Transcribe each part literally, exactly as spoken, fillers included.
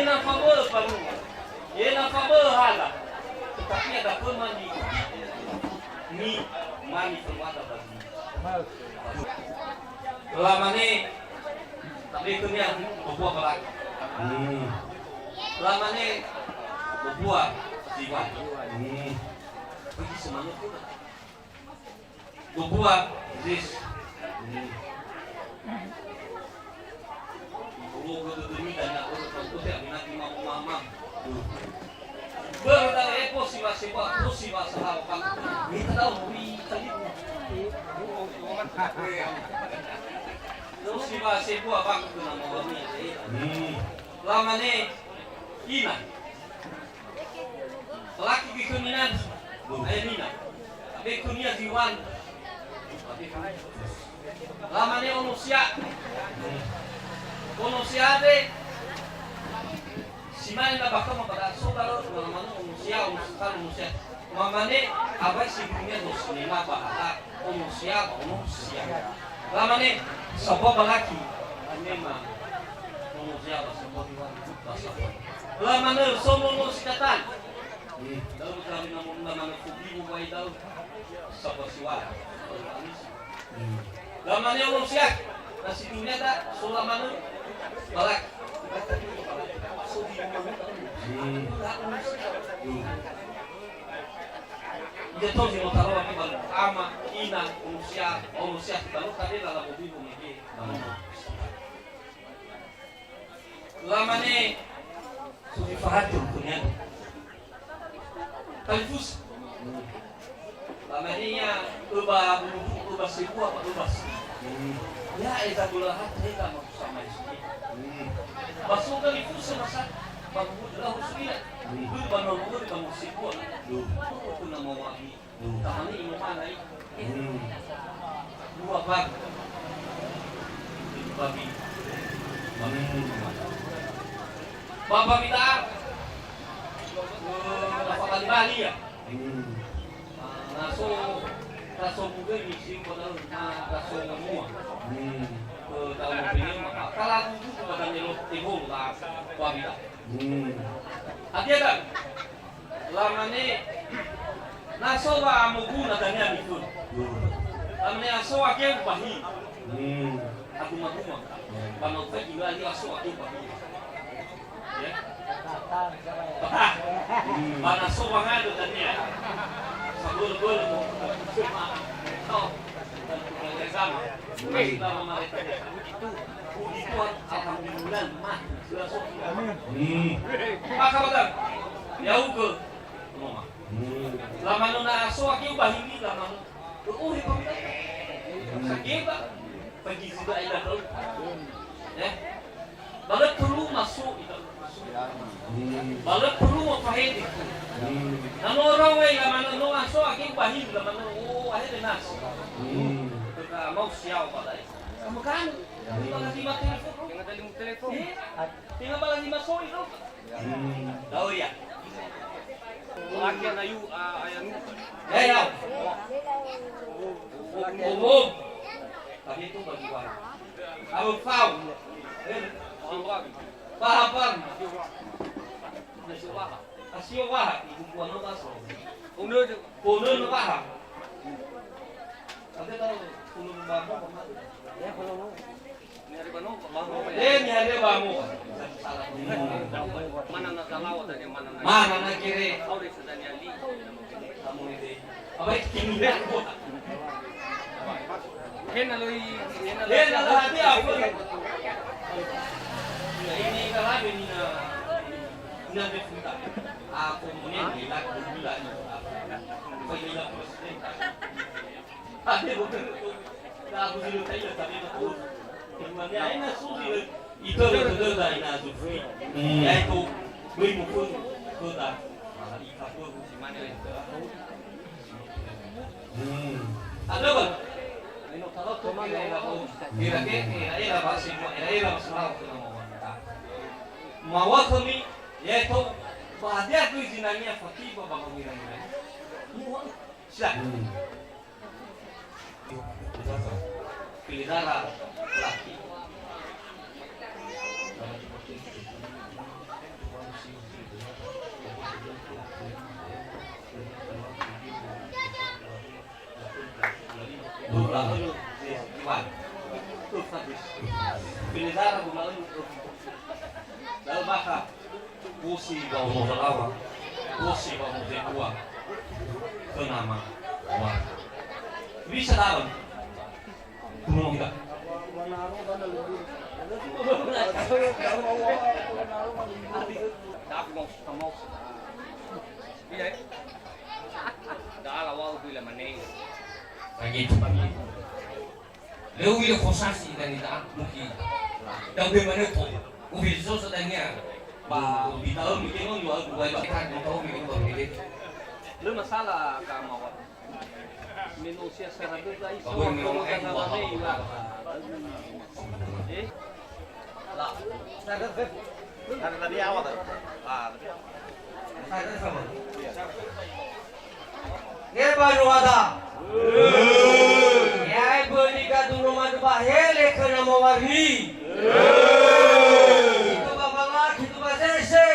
Na fabö'ö mbanua, yena fabö'ö hala, tetapi ada föma ni, ni mani föluada ba dunia. Lamane, tabe khönia bobua balaki. Hmm. Lamane, bobua ziwani. Hmm. Bagi semangat tu. Bobua, Yesus. Hmm. Bobua dödömi dania, oh, bobua, aminati mama, mama. Börö da'ö, eh, posi wa sebua, posi wa sahawa, Bang. Mita da'ö, wi talibu. Posi wa sebua, Bang, tu nama wami, eh. Hmm. Lamane, ina. Laki göi khömi nadi. Ayah nina. Abe khönia ziwani. Lamane ono sia. Ono sia de. Si mane na bakha ma pada so kalau lamane ono sia, ono sia, ono sia. Mamane abai si dunia dos nema bahasa ono sia, ono sia. Lamane sabua balaki. Memang ono sia bahasa. Lamane so ono sikatan. Daud kami namun nama kubi mu bai Daud. Sapa siwala. Lamane ono sia. Nasi dunia ta so lamane. Balak. So di rumah. Hmm. Dia tahu si mau taruh apa bang. Ama, ina, ono sia, ono sia kita lo tadi dalam mobil mungkin. Lamane, so fahati hukumnya. Talifusö. Lamane ia öba buludu, öba sebua, ba öba si. Ya, eza bola hati, eza maksud sama isi. Ba so talifusö masa, ba buludu lahu suila. Buludu ba nol buludu ba nol sebua. Duh. Kuna mau abi. Tamane ino mana i. Hmm. Dua bang. Babi. Babi. Hmm. Babi ta. Eh, apa bali-bali ya? Hmm. Na so, na so buge misi pada na so mua. Hmm. Eh, tahu mau pinjam apa? Kalau buku pada melo tebol lah. Babi ta. Hmm. Hati ada? Lamane, na so wa'amoguna dania nifönu. Lamane, asoa geu bahi. Hmm. Aguma-guma. Ba na ufaigi ngali asoa geu bahi. Ya. Patah. Hmm. Ba na so wangandrö dania. Sabölö-bölö mo. Oh. Dan keluarga sama. Puji Tuhan, alhamdulillah, mati. Sudah so. Hmm. Maka batang. Ya uke. Mama. Hmm. Lamano na asoa geu ba hili lamano. Oh, he pamita. Hmm. Sageba. Pagi sudah ila tau. Ya. Ba lö perlu masuk ita. Hmm. Ba lö perlu mafahede. Hmm. Na no rawe lamano no asoa geu ba hili lamano. Oh, akhirnya nas. Hmm. Ka mau siau ba lai. Kamu kan? Ba lagi ma telepon. Jangan tadi mu telepon. Eh? Tinggal ba lagi masuk itu. Hmm. Tahu ya? Laki anak yu, ah, ayah nu. Ya, ya. Umum. Tapi itu bagi orang. Kalau tahu. Eh. Paham, paham. Asio waha, ibu kuano baso. Ono waha. Tapi kalau kuno bambo, ya, kalau Eh, ni ada bambo. Mana na zalawa tadi, mana na. Mana na kere. Aure sedani ali. Kamu ini. Apa itu kini ya? Hena loi, hena loi. Hena loi hati apa? Ya, ini kalau ini na, na defuta. Aku mungkin bilang gula ini. Apa ini lah presiden? Ade, betul. Ita tödöda ina Zufri. Hmm. Yaitu, böi mufönu khöda. Andrö böi. Ira ke, ira, ira ba si, ira, ira ba si. Mawa khömi, yaitu, ba hadia göi zinangea fatiba ba wangira-ngira. Sila. Hmm. Pelihara laki. La'ö, eh, Iwan. Tuh, habis. Pilih darah, bu la'ö, tuh. La'ö bakha. Bosi ba ono zalawa. Bosi ba ono zebua. Khö nama. Wah. Bisa dalam. Gunung kita. Tapi mau, mau. Iya, eh. Dah lah, wau bila mana. Lagi tu, lagi. Lö u'ila khosasi dania, mungkin. Da'ö be manö to. U'ila zozo dania. Ba, bita'ö mungkin on, dua, dua, dua, kan, bita'ö mungkin, dua, dua. Lö masalah ka mawar. Meno sia saragöta iso. Ba, boleh meno, eh, dua, dua. Eh? Lah. Saragöta. Saragöta dia awal. Ah, tapi Nge banua da. Ya'e böli gaduro manö ba hele khö nama Warni. Itu ba Balak, itu ba Zese.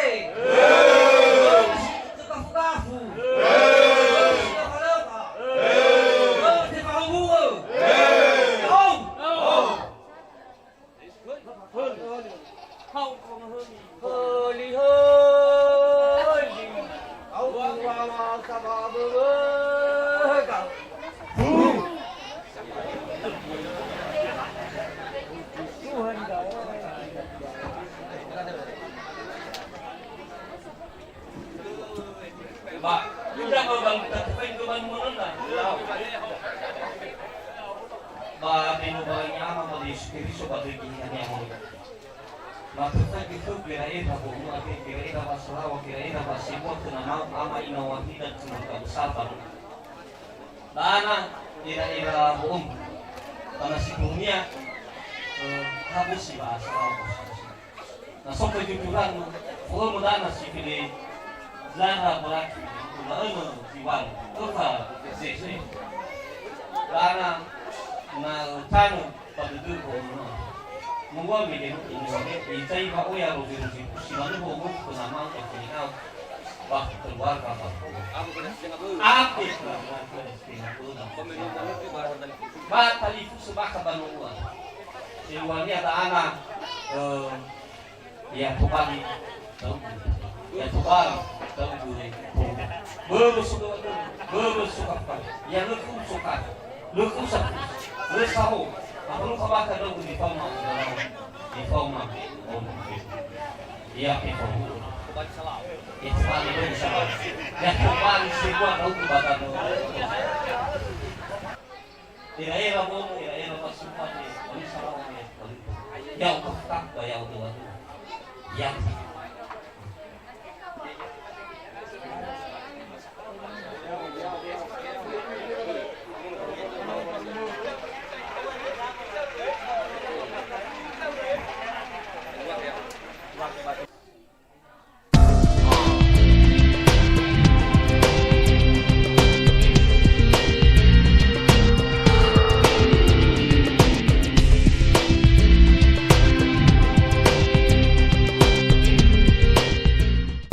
Itu kafu-kafu. Itu kafu-kafu. Itu kafu-kafu. Hau. Höli, höli. Au, au, au, au, sabab, au. Ba, udah kalau bang, tapi itu bang mengenal. Ba, bino bang nyama ba Yesu Kristo ba döi gini ya. Ba, tetap itu kira-kira bu, kira-kira ba salawa, kira-kira ba semua kena mau ama ina wahida keluarga besar baru. Dana, kira-kira bu, karena si dunia, eh, habis sih bahasa. Na so kejujuran, fo'ömö dana si fili zara berarti, na ömö Iwan, öfa Zese. Dana na tanö ba dödö fo'ömö. Mungua mege no ini wage, ita iwa oya rozi-rozi, si manö fo'ömö ke nama ke fili nau, ba keluarga ba. Aku keluarga ke fili nau. Ba talifu sebaka ba no ua. Seluania ta ana, eh, Ya tobali, tau. Ya tobali, tau. Böbö suka, böbö suka. Ya lö ku suka. Lö ku sa. Lö saho. Apa lu kabaka dau di fauma. Di fauma. Oh. Ya, di fauma. Ya tobali, tau salah. Ya tobali, semua tau ku bakal. Era-era bomo, era-era pasukan, ya, oli salah, ya, oli. Ya, utaktak, ya, utaktak. Ya,